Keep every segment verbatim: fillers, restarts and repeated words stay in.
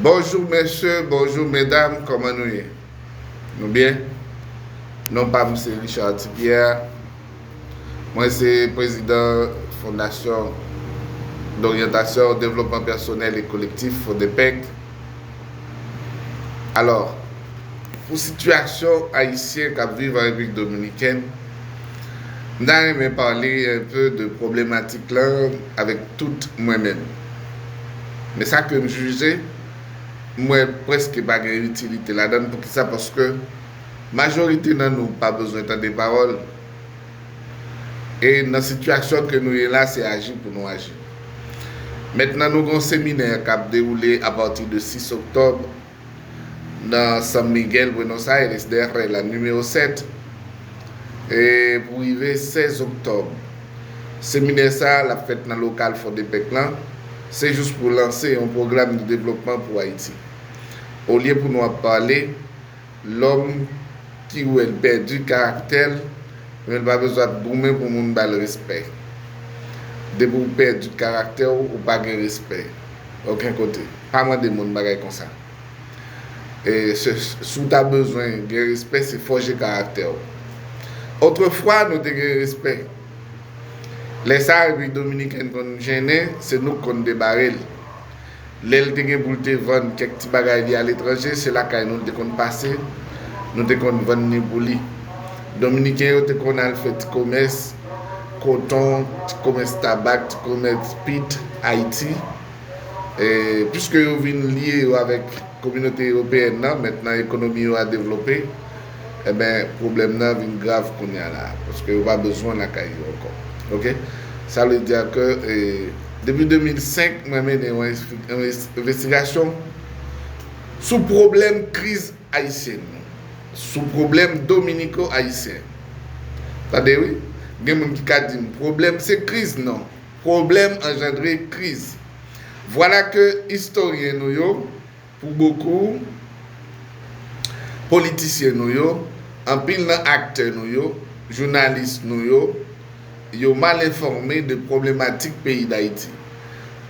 Bonjou mesye, bonjou medam, kòman nou ye? Nou byen? Non pa m se Richard Ti Pierre. Mwen se prezidan Fondasyon Doryantasyon Devlopman Pèsonèl e Kolektif, Fodepec. Alò, pou sitiyasyon ayisyen k ap viv an Repiblik Dominikèn, m ta renmen pale enpe de pwoblematik lan avèk tout mwen menm. Men sa ke m jije, m wè prèske pa gen itilite ladan l. Poukisa? Paske majorite nan nou pa bezwen tande pawòl. E nan sitiyasyon ke nou ye la, se aji pou nou aji. Mentnan, nou gen yon seminè k ap dewoule apati de sis oktòb nan San Miguel, Buenos Aires, D R la nimewo sèt, e pou rive sèz oktòb. Seminè sa a, l ap fèt nan lokal Fodepec lan. Se jis pou lanse yon pwogram de devlopman pou Ayiti. Olye pou nou ap pale, lòm ki wè l pèdi karaktè l, men l pa bezwen ap goumen pou moun ba l respè. Depi w pèdi karaktè w, ou pa gen respè okenn kote. Pa mande moun bagay konsa. E se, si w ta bezwen gen respè, se fòje karaktè w. Otrefwa, nou te gen respè. Lè sa a, Repiblik Dominikèn konn jennen, se nou k konn debare l. Lè l te gen pou l te vann kèk ti bagay li aletranje, se lakay nou l te konn pase, nou te konn vann ni pou li. Dominiken yo te konn al fè ti komès koton, ti komès tabak, ti komès pit Ayiti. E, piske yo vin lye yo avèk kominote ewopeyèn nan, mentnan ekonomi yo a devlope, enben, pwoblèm nan vin grav kounye a la, paske yo pa bezwen lakay yo ankò. Oke? Sa vle di ke, e, depi de mil senk, mwen mennen yon, yon envestigasyon sou pwoblèm kriz ayisyèn nan, sou pwoblèm dominiko-ayisyen. Tande wi, gen moun ki ka di m, pwoblèm se kriz, non. Pwoblèm anjandre kriz. Vwala ke istoryen nou yo, pou bokou, politisyen nou yo, anpil nan aktè nou yo, jounalis nou yo, yo mal enfòme de pwoblematik peyi Dayiti.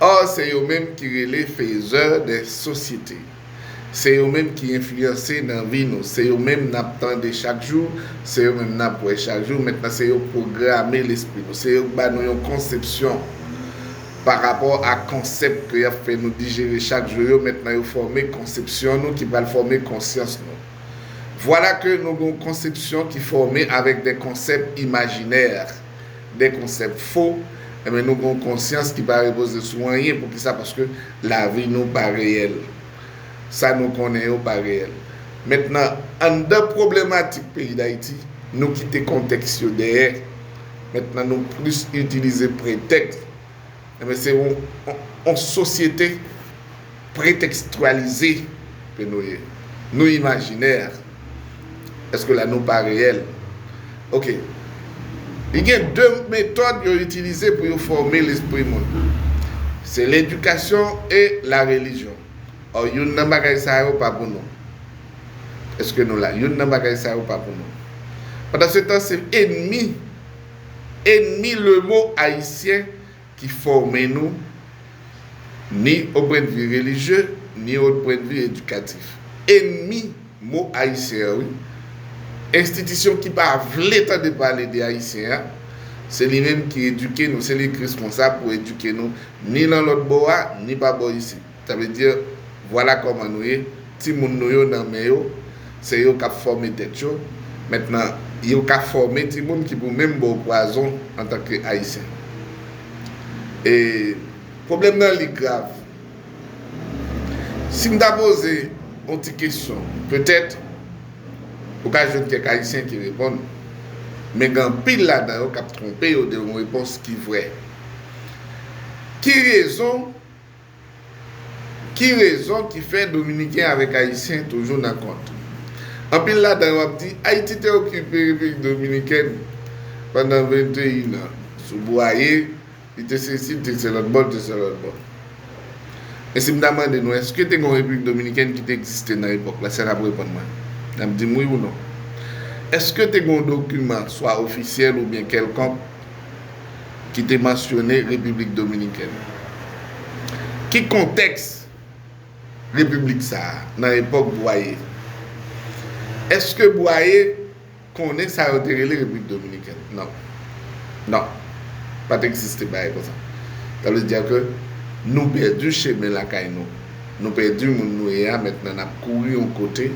Or, se yo menm ki rele faiseurs de société. Se yo menm ki enfliyanse nan vi nou. Se yo menm n ap tande chak jou, se yo menm n ap wè chak jou. Mentnan, se yo k pwograme lespri nou. Se yo k ba nou yon konsepsyon pa rapò a konsèp ke y ap fè nou dijere chak jou yo. Mentnan, yo fòme konsepsyon nou ki pral fòme konsyans nou. Vwala ke nou gen yon konsepsyon ki fòme avèk de konsèp imajinè, de konsèp fo, enben, nou gen yon konsyans ki pa repoze sou anyen. Poukisa? Paske lavi nou pa reyèl. Sa nou konnen yo pa reyèl. Mentnan, anndan pwoblematik peyi Dayiti, nou kite kontèks yo dèyè. Mentnan, nou plis itilize pretèks. Enben, se yon, yon, yon sosyete pretekstyalize ke nou ye. Nou imajinè. Èske la nou pa reyèl? Oke. Li gen de metòd yo itilize pou yo fòme lespri moun. Se ledikasyon e la relijyon. Or, youn nan bagay sa yo pa pou nou. Èske nou la? Youn nan bagay sa yo pa pou nou. Pandan se tan, se enmi, enmi le mot ayisyen ki fòme nou, ni o pwennvi relijye, ni o pwennvi edikatif. Enmi mo ayisyen an, wi. Enstitisyon ki pa vle tande pale de ayisyen an, se li menm ki edike nou, se li k responsab pou edike nou, ni nan lòt bò a, ni pa bò isit. Sa vle di, vwala kòman nou ye, timoun nou yo nan men yo, se yo k ap fòme tèt yo. Mentnan, yo ka fòme timoun ki pou menm ba w pwazon antanke ayisyen. E pwoblèm nan, li grav. Si m ta poze yon ti kesyon, petèt, ou ka jwenn kèk ayisyen ki reponn, men gen anpil ladan yo k ap twonpe yo de yon repons ki vrè. Ki rezon, ki rezon ki fè Dominiken avèk Ayisyen toujou nan kont? Anpil ladan yo ap di, Ayiti te okipe Repiblik Dominikèn pandan venteyen an, sou bwaye, li te sesi, li te se lòt bò, li te se lòt bò. E si m ta mande nou, èske te gen yon Repiblik Dominikèn ki te egziste nan epòk la, sa n ap reponn mwen. N ap di m wi ou non. Èske te gen yon dokiman, swa ofisyèl oubyen kèlkonk, ki te mansyone Repiblik Dominikèn? Ki kontèks repiblik sa a nan epòk Bwaye. Èske Bwaye konnen sa yo te rele Repiblik Dominikèn? Non. Non. Pa t egziste bagay konsa. Sa vle di ke nou pèdi chemen lakay nou. Nou pèdi moun nou ye a, mentnan n ap kouri yon kote.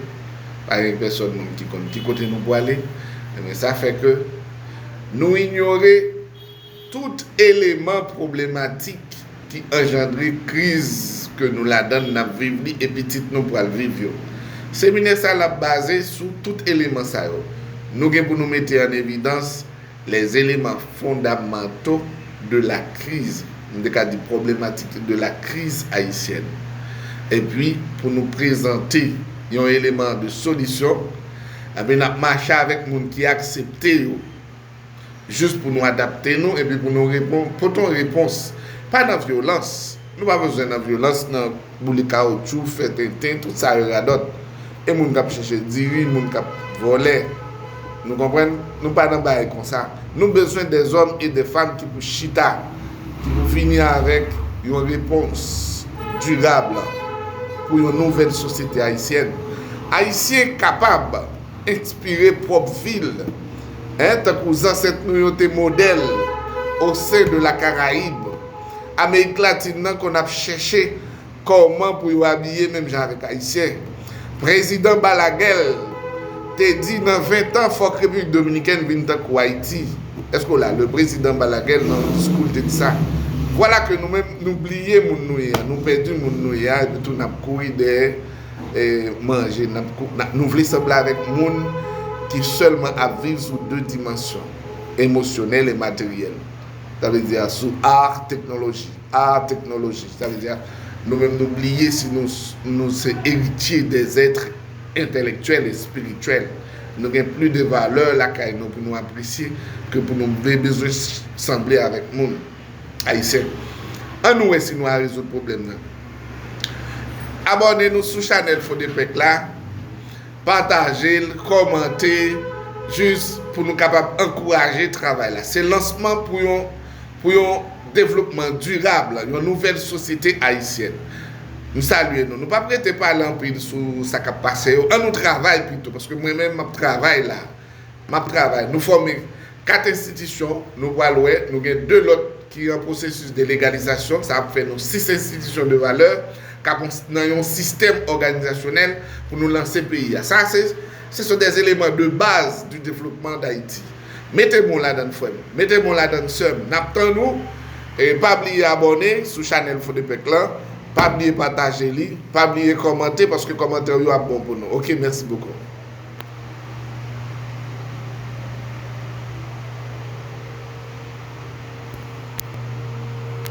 Pa gen pèsòn moun ki konn ki kote nou pwale. Ebyen, sa fè ke nou inyore tout eleman pwoblematik ki anjandre kriz ke nou ladan n ap viv li e pitit nou pral viv yo. Seminè sa l ap baze sou tout eleman sa yo. Nou gen pou nou mete an evidans les éléments fondamentaux de la crise, m te ka di pwoblematik de la crise haïtienne. Epi, pou nou prezante yon eleman de solisyon, epi n ap mache avèk moun ki aksepte yo. Jis pou nou adapte nou epi pou nou repon, pote yon repons. Pa nan vyolans. Nou pa bezwen nan vyolans, nan boule kawotchou, fè tenten, tout sa yo radòt. E moun k ap chèche diri, moun k ap vòlè. Nou konprann? Nou pa nan bagay konsa. Nou bezwen dèzòm e dèfanm ki pou chita, ki pou vini avèk yon repons dirab pou yon nouvèl sosyete ayisyèn. Ayisyen kapab enspire pwòp vi l, en, tankou zansèt nou yo te modèl o sen de la Karayib. Amerik Latin nan konn ap chèche kòman pou yo abiye menm jan avèk Ayisyen. Prezidan Balaguer te di nan ven tan fòk Repiblik Dominikèn vin tankou Ayiti. Èske w la? Le président Balaguer nan yon diskou l te di sa. Vwala ke nou menm nou bliye moun nou ye a, nou pèdi moun nou ye a, epi tou n ap kouri dèyè e manje, n ap kou- n ap- nou vle sanble avèk moun ki sèlman ap viv sou de dimansyon, emosyonèl e materyèl. Sa vle di sou art, teknoloji, art, teknoloji. Sa vle di nou menm nou bliye si nou, nou se eritye des êtres intellectuels et spirituels. Nou gen plis de valè lakay nou pou nou apresye ke pou nou be- bezwen sanble avèk moun ayisyen. Ann nou wè si nou a rezoud pwoblèm nan. Abòne nou sou chanèl Fodepèk la, pataje l, kòmante, jis pou nou kapab ankouraje travay la. Se lansman pou yon, pou yon devlopman dirab, yon nouvèl sosyete ayisyèn. M salye nou. Nou p ap rete pale anpil sou sa k ap pase yo. Ann nou travay pito, paske mwen menm m ap travay la. M ap travay. Nou fòme kat enstitisyon, nou pral wè, nou gen de lòt ki an pwosesis de legalizasyon, sa ap fè nou sis enstitisyon de valè k ap nan yon sistèm òganizasyonèl pou nou lanse peyi a. Sa se, ce sont des éléments de base du développement d'Haïti. Mete men w ladann, frè m. Mete men w ladann, sè m. N ap tann ou. E pa bliye abòne sou chanèl Fodepèk lan. Pa bliye pataje li. Pa bliye kòmante, paske kòmantè w yo ap bon pou nou. Oke, mèsi bokou.